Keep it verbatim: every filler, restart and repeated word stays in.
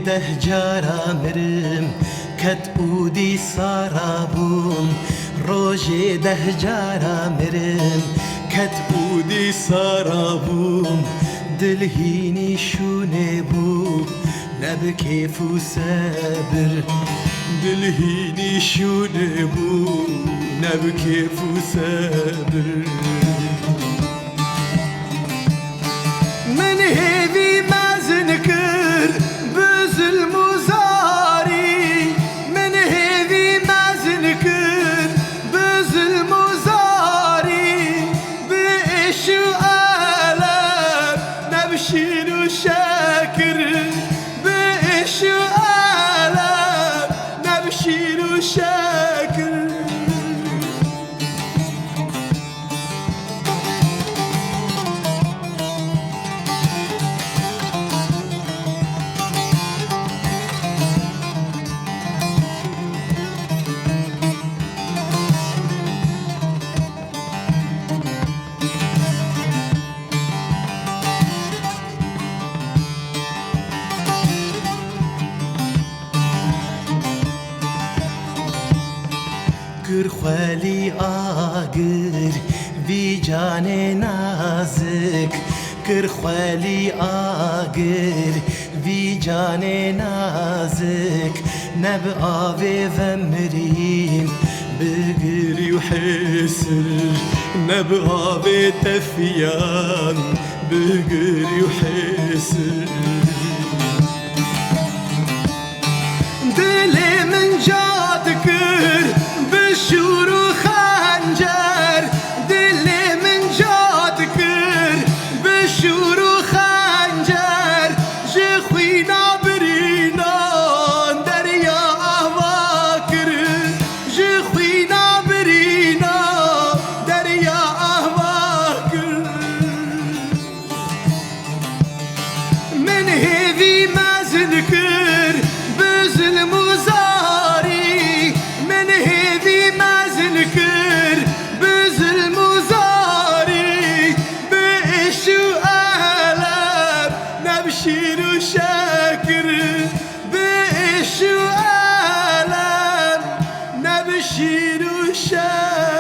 Deh cara mirim, ket û dîsa rabûm. Rojê deh cara mirim, ket û dîsa rabûm. Dil hînî şûnê bû, ne bi kêf û sebir. Dil hînî şûnê bû, ne bi kêf û sebir. Min hêvî mezin kir bi zilm û zarî. Min hêvî mezin kir bi zilm û zarî. Bi êş û elem, ne bi şîr û şekir. Bi êş û elem, ne bi şîr û şekir. Kir xwelî agir vî canê nazik, kir xwelî agir vî canê nazik. Ne bi avê vemirîn bigirî û hêsir, ne bi avê tefiyan bigirî û hêsir. Dilê min ca dikir bi şûr û xencer. Dilê min ca dikir bi şûr û xencer. Ji xwîna birînan derya ahwa kir. Ji xwîna birînan derya ahwa kir. Min hêvî mezin kir bi zilm û zarî. Min hêvî mezin kir bi zilm û zarî. Bi êş û elem, ne bi şîr û şekir. Bi êş û elem, ne bi şîr û şekir.